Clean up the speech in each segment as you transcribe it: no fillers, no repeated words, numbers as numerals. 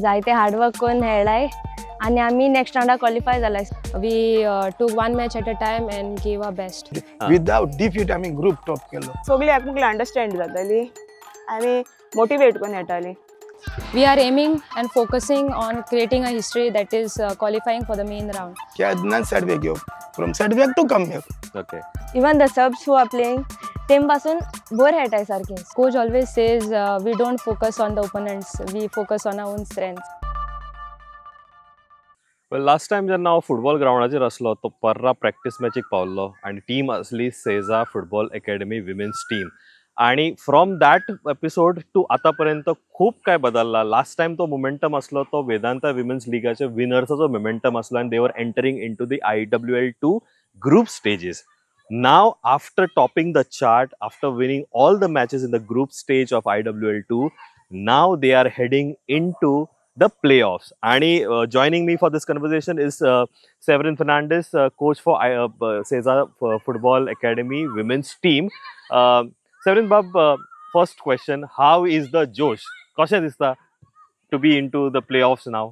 जायते हार्डवर्क करून खेळ्ळाय आनी आमी नेक्स्ट रावंडाक क्वॉलिफाय जालाय. We took one match at a time and gave our best. Without defeat आमी ग्रुप टॉप केलो. सगळी एकमेकांक अंडरस्टँड जाताली आनी मोटिवेट करून येताली. We are aiming and focusing on creating a history that is qualifying for the main round. केन्नाच setback घेवप, from setback to come back. Okay. Even the subs who are playing तेम पासून बरें खेळटाय सारकें. Coach always says we don't focus on the opponents, we focus on our own strengths. Well, last time जेन्ना हांव football ग्रावंडाचेर आसलो तो पर्रा प्रॅक्टीस मॅचीक पावल्लो आनी टीम आसली Seza football academy women's team. आणि फ्रॉम that episode to आतापर्यंत खूप काय बदलला. लास्ट टाइम तो मोमेंटम आसलो तो वेदांता विमेन्स लिगाच्या विनर्साचो मोमेंटम आसलो आनी they were entering into the IWL 2 group stages. Now after topping the chart, after winning all the matches in the group stage of IWL 2, now they are heading into the playoffs. आणि joining me for this conversation is Severin Fernandes, coach for Seza Football Academy women's team. Severin Bab, first question, how is the josh? कशें दिसता to be into the playoffs now?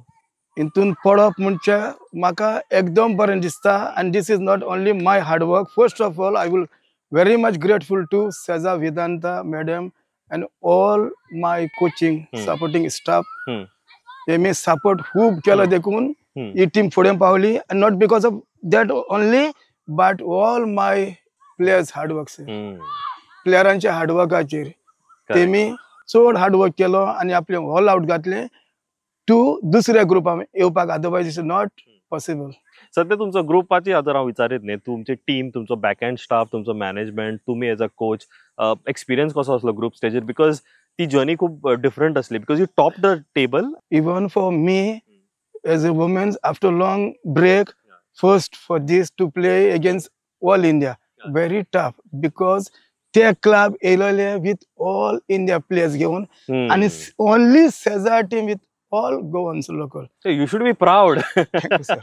हितून पडप म्हणजे म्हाका एकदम बरें दिसता. And this is not only my hard work. First of all I will very much grateful to Seza Vedanta madam and all my coaching supporting staff. तेमी support खूब केलो देखून ही टीम फुडें पावली. And not because of that only but all my players hard work, प्लेयरांच्या हार्डवर्काचेर तेमी चड hard work केलो आनी आपले ऑल आवट घातले टू दुसऱ्या ग्रुपान येवपाक. Otherwise it's not possible. सध्या तुमचो ग्रुपाची जर हांव विचारीत न्ही, तुमची टीम, तुमचो बॅक एंड स्टाफ, तुमचो मॅनेजमेंट, तुमी एज अ कोच एक्सपिरियन्स कसो आसलो ग्रुप स्टेजीर? Because ती जर्नी खूब डिफरंट आसली because you top the table. Even for me as a women's after long break, first for this to play against all India, very tough because ते club येयलेले with all India players घेवन आनी only Seza team with all Goans local. You should be proud. Thank you sir.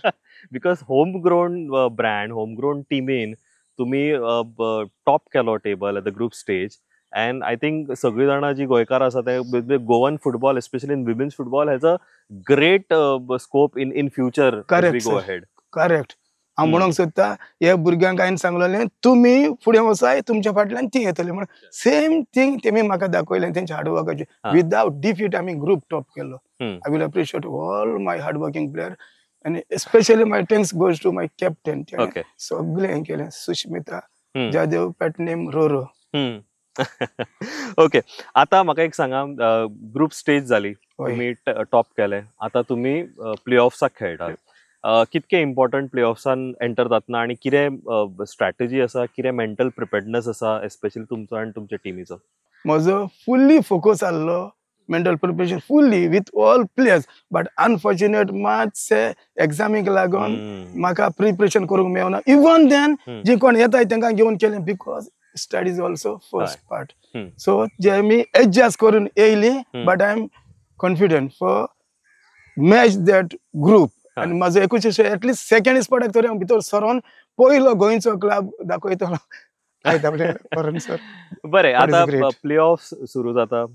Because home grown brand, home grown टिमीन तुमी top केलो table at the group stage. And I think सगळी जाणां जी गोंयकार आसा ते Goan football, especially in women's football, has a great scope in future. Correct, we go ahead. Correct. हांव म्हणूंक सोदता ह्या भुरग्यांक हांवें सांगलेलें तुमी फुडें वचाय, तुमच्या फाटल्यान ती येतली म्हणून. सेम थींग तेमी म्हाका दाखयलें तेंच्या हार्डवर्काचेर. विदावट डिफीट आमी ग्रुप टॉप केलो. I will appreciate all my hardworking player आनी especially my thanks goes to my captain. सगळें हें केलें, सुष्मिता जाधव, पेट नेम रोरो. ओके, आता म्हाका एक सांगा, ग्रुप स्टेज जाली, तुमी टॉप केले, आता तुमी प्ले ऑफ्साक खेळटात. कितके इम्पॉर्टंट प्ले ऑफ्सान एंटर जातना आनी कितें स्ट्रॅटेजी आसा, कितें मेंटल प्रिपेर्डनेस आसा एस्पेशली तुमचो आनी तुमच्या टिमीचो? म्हजो फुल्ली फोकस आसलो, mental preparation fully with all players, but unfortunate मातशे एग्जामीक लागून म्हाका प्रिपरेशन करूंक मेळना. इवन then जी कोण येताय तांकां घेवन केलें because studies also first part. So जे आमी एडजस्ट करून येयली, but I am confident for match that group. आनी म्हाजो एकूच एटलिस्ट सेकंड स्पॉटाक तरी हांव भितर सरोन पयलो गोंयचो क्लब दाखयतलो. सर बरें, आतां प्ले ऑफ सुरू जाता,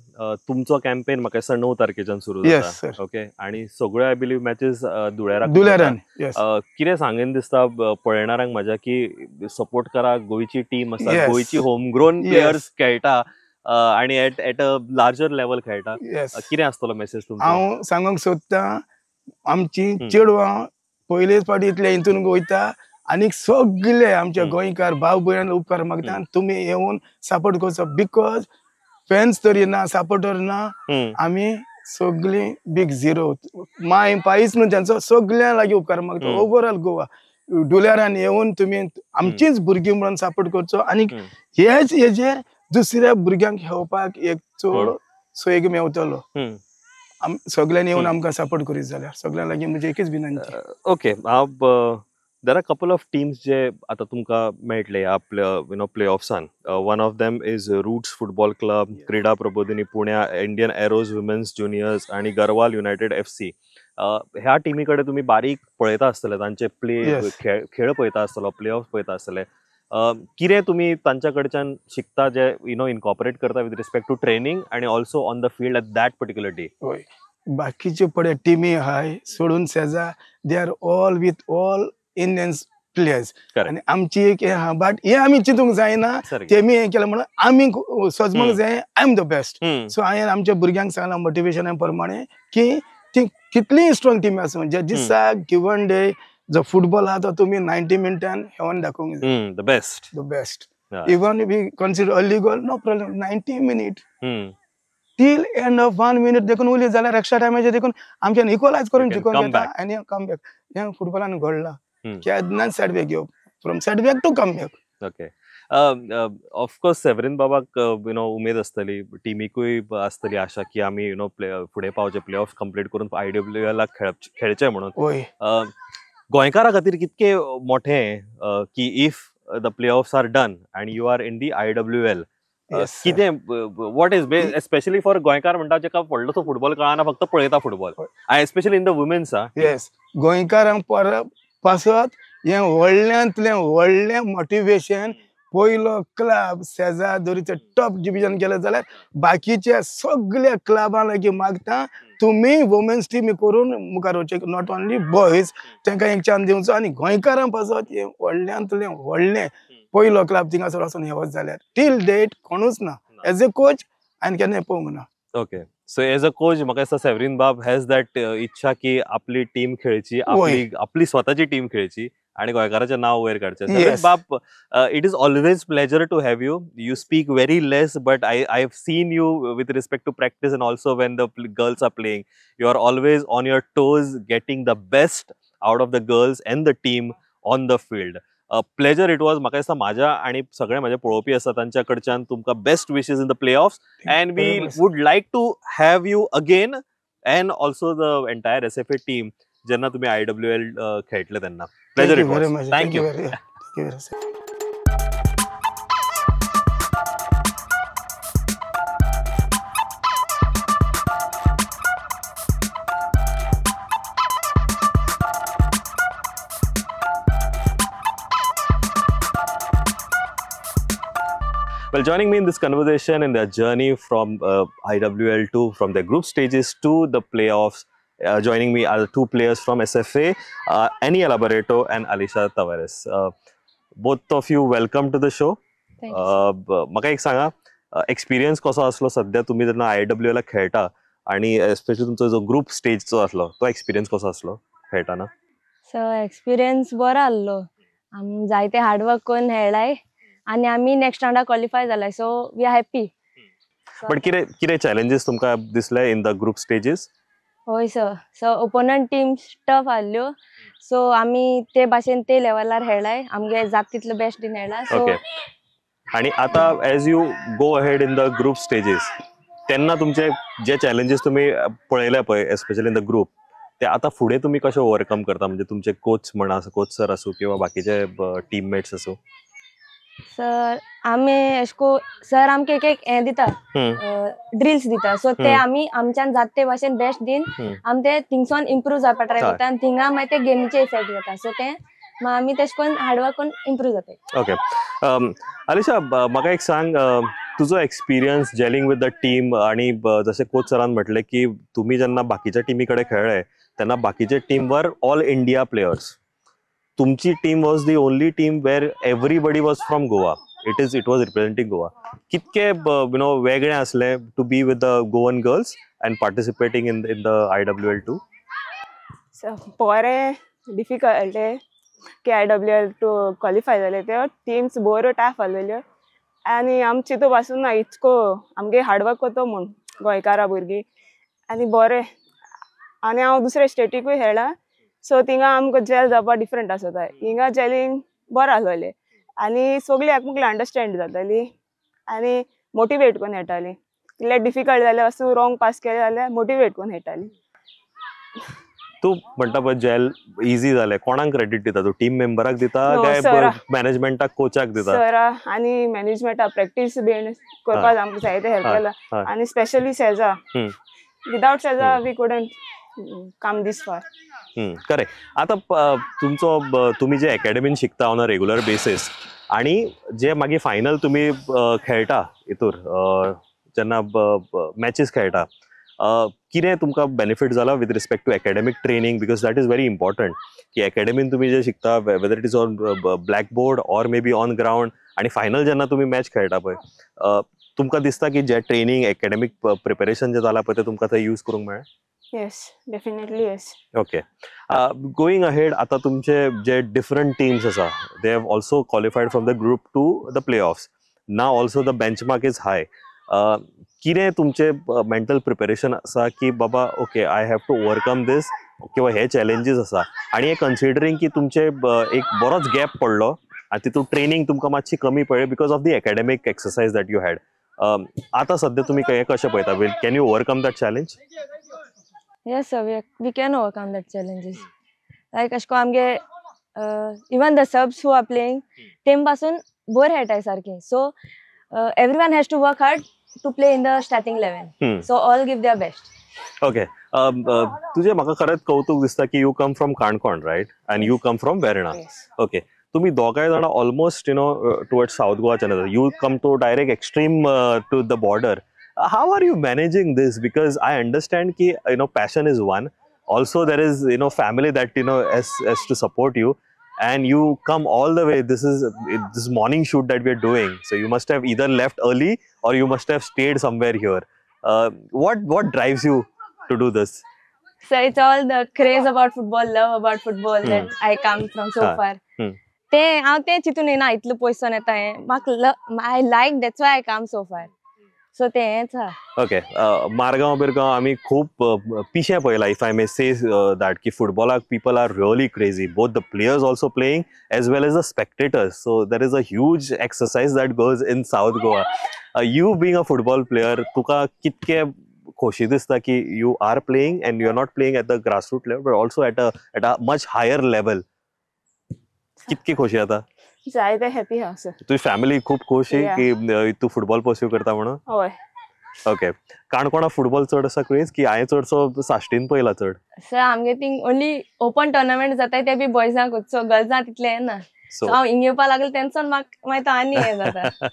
तुमचो कॅम्पेन म्हाका दिसता 9 तारखेच्यान सुरू जाता. ओके, आनी सगळ्यो I believe matches धुळेराक. धुळेरान कितें सांगीन दिसता पळयणाऱ्यांक म्हाज्या की सपोर्ट करा, गोंयची टीम आसा, गोंयची होम ग्रोन प्लेयर्स खेळटा आनी एट अ लार्जर लेवल खेळटा, कितें आसतलो मेसेज तुमचो? हांव सांगूंक सोदता आमची चेडवां पयलेच फावटी इतले हितून वयता आनी सगळे आमच्या गोंयकार भाव भयण उपकार मागता तुमी येवन सपोर्ट करचो because fans तरी ना, सपोर्टर ना, आमी सगळीं बीग झिरो माय पायच न्हू तेंचो सगळ्यां लागीं उपकार मागता. ओवरऑल गोवा डुल्यारान येवन तुमी आमचीच भुरगीं म्हणून सपोर्ट करचो आनी हेच हेजेर दुसऱ्या भुरग्यांक खेळपाक एक चड सोयीक मेवतलो. सगळ्यांनी येवन आमकां सपोर्ट करीत जाल्यार सगळ्यां लागीं म्हजी एकच विनंती. ओके, हांव there are couple of teams जे आतां तुमकां मेळटले ह्या you know play ऑफ्सान. One of them is Roots Football Club, Krida Prabodhini Pune, Indian Arrows women's juniors आनी गरवाल युनायटेड FC. ह्या टिमी कडेन तुमी बारीक पळयता आसतले, तांचे प्ले खेळ पळयता आसतलो, प्ले ऑफ पळयता आसतले. कितें तुमी तांच्या कडच्यान शिकता जे you know incorporate करता विथ रिस्पेक्ट टू ट्रेनिंग आनी also on the field at that particular day? हय, बाकीच्यो पळय टिमी आहाय सोडून सेजा, they are all with all Indians players. आनी आमची एक हें आहा, बट हें आमी चिंतूंक जायना, तेमी हें केलें म्हणून आमी सजमूंक जाय I am the best. So हांवें आमच्या भुरग्यांक सांगलां मोटिवेशना प्रमाणे की ती कितलीय स्ट्रॉंग टीम आसूं, ज्या दिसा गिवन डे जो फुटबॉल आहा तो तुमी 90 मिनटान हेवन दाखोवंक जाय. The best, the best. Even we consider early goal, no problem, 90 minute till end of 1 minute देखून उरली जाल्यार एक्स्ट्रा टायमाचेर देखून आमच्यान इक्वलायज करून जिखून घेता आनी कम बॅक. हें फुटबॉलान घडलां, केन्नाच सेटबॅक घेवप, from setback to come back. Okay, of course Severin बाबाक you know उमेद आसतली, टिमीकूय आसतली आशा की आमी you know फुडें पावचे, प्ले ऑफ कंप्लीट करून IWL खेळचे म्हणून. गोंयकारा खातीर कितके मोठें की if the play offs are done and you are in the IWL, कितें what is especially for गोंयकार म्हणटा जेका व्हडलोसो फुटबॉल कळना, फक्त पळयता football, especially in the women's. Yes, गोंयकारांक पासत हें व्हडल्यांतलें व्हडलें मोटिवेशन. पयलो क्लब सेजा दोरीचो टॉप डिविजन गेले जाल्यार बाकीच्या सगळ्या क्लबां लागीं मागता तुमी वुमेन्स टीम करून मुखार वचचें, not only boys, तांकां एक चान्स दिवचो. आनी गोंयकारां पासत हें व्हडल्यांतलें व्हडलें पयलो क्लब थिंगासर वचून हें वच जाल्यार टील डेट कोणूच ना. एज ए कोच हांवें केन्ना पळोवंक ना. Okay, so as a coach म्हाका दिसता सेवरीन बाब हॅज that इच्छा की आपली टीम खेळची, आपली स्वताची टीम खेळची आणि गोंयकाराचें नांव वयर काडचें. सेवरीन बाब, it is always pleasure to have you. You speak very less, but I have seen you with respect to practice and also when the girls are playing, you are always on your toes getting the best out of the girls and the team on the field. Pleasure it was. म्हाका दिसता म्हाज्या आनी सगळे म्हाजे पळोवपी आसा तांच्या कडच्यान तुमकां best wishes in the play offs, and we would like to have you again and also the entire SFA team जेन्ना तुमी IWL खेळटले तेन्ना. Pleasure it was. Thank you. Well, joining me in this conversation in their journey from IWL to from their group stages to the playoffs, joining me are the two players from SFA, Aniela Barreto and Alisha Tavares. Both of you, welcome to the show. Thank you. म्हाका एक सांगा, experience कसो आसलो सध्या तुमी जेन्ना IWL ला खेळटा आनी एस्पेशली तुमचो जो ग्रुप स्टेजचो आसलो तो एक्सपिरियन्स कसो आसलो खेळटाना? सो एक्सपिरियन्स बरो आसलो, आमी जायते हार्डवर्क करून खेळ्ळाय आनी आमी नेक्स्ट रावंडाक क्वॉलिफाय जालाय, so we are happy. But कितें कितें चॅलेंजीस तुमकां दिसले इन the group stages? हय sir, so opponent teams tough आहल्यो, सो आमी ते भाशेन ते लेवलार खेळ्ळाय, आमगे जाता तितलो बेस्ट दीन खेळ्ळा. सो आनी आतां as you go ahead in the group stages तेन्ना तुमचे जे चॅलेंजीस तुमी पळयले पळय एस्पेशली इन the group, ते आतां फुडें तुमी कशें ओवरकम करता? म्हणजे तुमचे कोच म्हणा, कोच सर आसूं किंवा बाकीचे टीममेट्स आसूं. सर आमी एशको सर आमकां एक एक हें दिता, ड्रिल्स दिता, सो ते आमी आमच्यान जाता ते भाशेन बेस्ट दीन आमी ते थिंगसोन इम्प्रूव जावपा ट्राय करता आनी थिंगा मागीर ते गेमीचे इफेक्ट जाता, सो ते मागीर आमी तेश करून हार्डवर्क करून इम्प्रूव जाता. ओके अलिशा, म्हाका एक सांग, तुजो experience gelling with the team आनी जशें कोच सरान म्हटलें की तुमी जेन्ना बाकीच्या टिमी कडेन खेळ्ळे तेन्ना बाकीच्या team were all India players, तुमची team was the only team where everybody was from Goa, it was representing Goa. कितके you know वेगळें आसलें to be with the Goan girls and participating in the IWL 2? So बरें difficult की IWL 2 qualify जाले, त्यो teams बऱ्यो tough आसलेल्यो आनी आमची तो पासून ना इतको आमगे हार्डवर्क करतो म्हूण गोंयकारा भुरगीं आनी बरें. आनी हांव दुसरे स्टेटीकूय खेळ्ळां, सो थिंगा आमकां जेल जावपा डिफरंट आसता, हिंगा जेलिंग बरें आसलें आनी सगळीं एकमेकांक अंडरस्टँड जाताली आनी मोटिवेट करून खेळटाली. इल्लें डिफिकल्ट जाल्यार वस्तू रॉंग पास केलें जाल्यार मोटिवेट करून खेळटाली. तूं म्हणटा पळय जेल इजी जालें, कोणाक क्रेडीट दिता तूं? टीम मेंबराक दिता काय मॅनेजमेंटाक, कोचाक दिता? सरा आनी मॅनेजमेंटाक प्रॅक्टीस बीन करपाक आमकां जायते हेल्प केला आनी specially Seja, without Seja we couldn't come this far. Correct. आतां तुमचो तुमी जे एकेडमीन शिकता ऑन अ रेगुलर बेसीस आनी जे मागीर फायनल तुमी खेळटा हितूर जेन्ना मॅचीस खेळटा, कितें तुमकां बेनिफीट जाला with respect to academic training, because that is very important की एकेडमीन तुमी जे शिकता whether it is on blackboard or maybe on ground, आनी फायनल जेन्ना तुमी मॅच खेळटा पळय, तुमकां दिसता की जे ट्रेनिंग एकेडमीक प्रिपेरेशन जे जालां पळय तें तुमकां थंय यूज करूंक मेळ्ळें? Yes, definitely yes. Okay, going ahead, आतां तुमचे जे डिफरंट टीम्स आसा, they have also qualified from the group to the play offs. Now also the benchmark is high. कितें तुमचें मेंटल प्रिपेरेशन आसा की बाबा okay I have to overcome this, किंवा हे चॅलेंजीस आसा, आनी हे कन्सिडरींग की तुमचे एक बरोच गॅप पडलो आनी तितून ट्रेनिंग तुमकां मातशी कमी पडली because of the academic exercise that you had. आतां सद्या तुमी हें कशें पळयता, can you overcome that challenge? Yes sir, we can overcome that challenges. Like अशें करून आमगे even the subs who are playing तेम पासून बरें खेळटाय सारकें. So everyone has to work hard to play in the starting 11. So all give their best. Okay, तुझे म्हाका खरेंच कौतुक दिसता की you come from Canacona, right, and you come from Verna. Okay, तुमी दोगांय जाणां almost you know towards South गोवाच्यान येता, you come to direct extreme to the border. How are you managing this? Because I understand की you know passion is one, also there is you know family that you know has to support you, and you come all the way. This is this morning shoot that we are doing, so you must have either left early or you must have stayed somewhere here. What drives you to do this? So it's all the craze about football, love about football that I come from so far. ते हांव तें चिंतून येना इतलो पयसोन येता हें म्हाका, I like, that's why I come so far. So तें हेंच आहा. ओके, मारगांव बिरगांव आमी खूब पिशें पळयलां, if I may say that, की फुटबॉलाक people are really crazy, both the players also playing as well as the spectators. So there is a huge exercise that goes in South Goa. You being a football player, तुका कितके खोशी दिसता की you are playing and you are not playing at the grassroot level but also at a much higher level, कितकी खोशी जाता? जायते happy आहा सर. तुजी फॅमिली खूब खोशी की तूं फुटबॉल पर्स्यू करता म्हणून? हय. ओके, काणकोणा फुटबॉल चड आसा क्रेज की हांवें चडसो साश्टीन पळयला चड? सर आमगे थिंग ओन्ली ओपन टोर्नामेंट जाताय ते बी बॉयजांकूच, सो गर्ल्सांक तितलें येना. सो हांव हिंग येवपा लागलें तेन्ना म्हाका मागीर तो आनी हें जाता.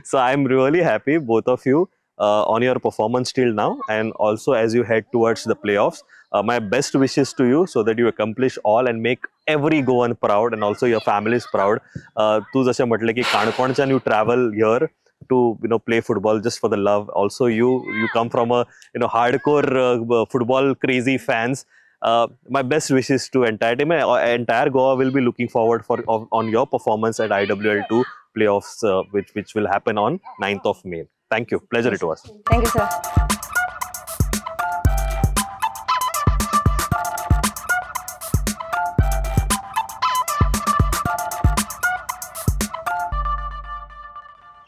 So I am really happy both of you on your performance till now, and also as you head towards the playoffs. My best wishes to you so that you accomplish all and make every Goan proud and also your families proud. तू जशें म्हटलें की काणकोणच्यान you travel here to you know play football just for the love. Also you come from a you know hardcore football crazy fans. My best wishes to entire team. Entire Goa will be looking forward for on your performance at IWL2 playoffs, which will happen on 9th of May. Thank you. Pleasure it was. Thank you, sir.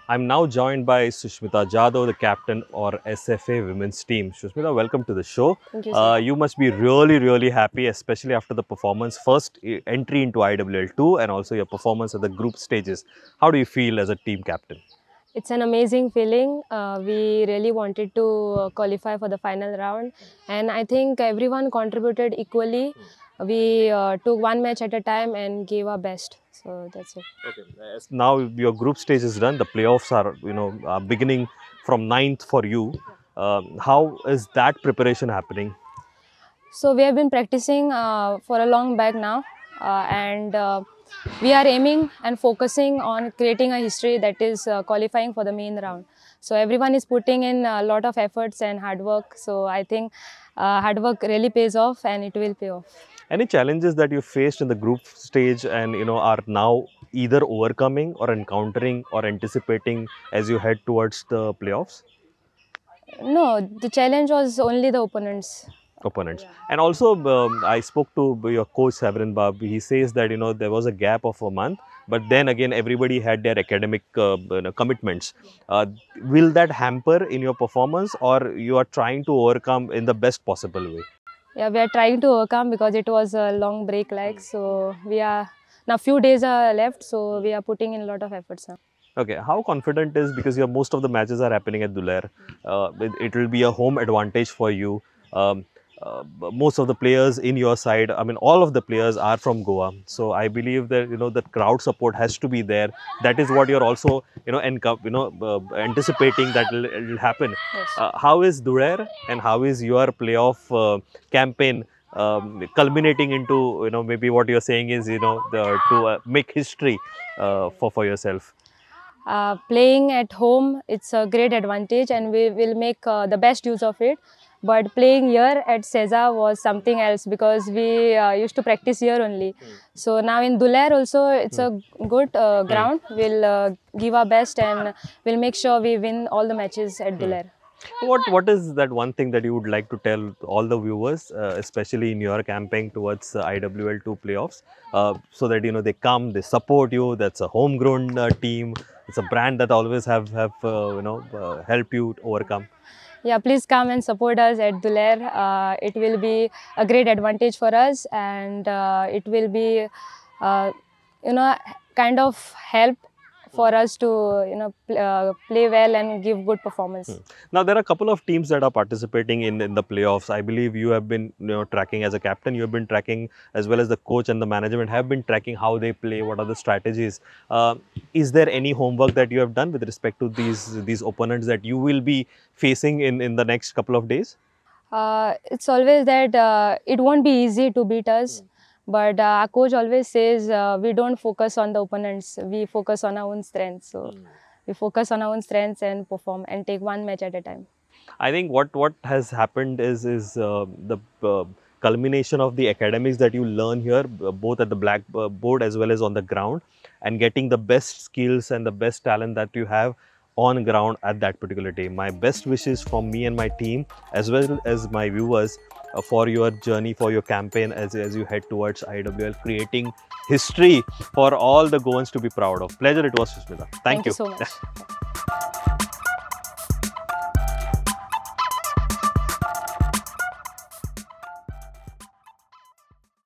I'm now joined by Sushmita Jadhav, the captain or SFA women's team. Sushmita, welcome to the show. Thank you, sir. You must be really, really happy, especially after the performance, first entry into IWL2 and also your performance at the group stages. How do you feel as a team captain? It's an amazing feeling. We really wanted to qualify for the final round, and I think everyone contributed equally. We took one match at a time and gave our best. So that's it. Okay. Now your group stage is done. The playoffs are, you know, beginning from 9th for you. How is that preparation happening? So we have been practicing for a long back now, and we are aiming and focusing on creating a history that is qualifying for the main round. So everyone is putting in a lot of efforts and hard work. So I think hard work really pays off, and it will pay off. Any challenges that you faced in the group stage and you know are now either overcoming or encountering or anticipating as you head towards the playoffs? No, the challenge was only the opponents. Yeah. And also I spoke to your coach Severin Bab. He says that you know there was a gap of a month, but then again everybody had their academic commitments. Will that hamper in your performance, or you are trying to overcome in the best possible way? Yeah, we are trying to overcome because it was a long break, like, so we are now few days are left, so we are putting in a lot of efforts now. Okay, how confident is, because your most of the matches are happening at Duler, it will be a home advantage for you. Most of the players in your side, I mean, all of the players are from Goa. So I believe that, you know, the crowd support has to be there. That is what you're also, you know, anticipating that it'll happen. Yes. How is Duler and how is your playoff campaign culminating into, you know, maybe what you're saying is, you know, to make history for yourself? Playing at home, it's a great advantage and we will make the best use of it. But playing here at Seza was something else because we used to practice here only. So now in Duler also, it's a good ground. We'll give our best and we'll make sure we win all the matches at Duler. What is that one thing that you would like to tell all the viewers, especially in your campaign towards IWL2 playoffs, so that, you know, they come, they support you. That's a homegrown team. It's a brand that always have you know, helped you overcome. Yeah, please come and support us at Duler. It will be a great advantage for us, and it will be, you know, kind of help for us to, you know, play well and give good performance. Now, there are a couple of teams that are participating in the playoffs. I believe you have been, you know, tracking as a captain, you have been tracking as well as the coach and the management have been tracking how they play, what are the strategies. Is there any homework that you have done with respect to these opponents that you will be facing in the next couple of days? It's always that it won't be easy to beat us. But our coach always says we don't focus on the opponents, we focus on our own strengths. So we focus on our own strengths and perform and take one match at a time. I think what has happened is the culmination of the academics that you learn here, both at the blackboard as well as on the ground, and getting the best skills and the best talent that you have on ground at that particular day. My best wishes from me and my team, as well as my viewers, for your journey, for your campaign as you head towards IWL, creating history for all the Goans to be proud of. Pleasure it was, Susmita. Thank you so much.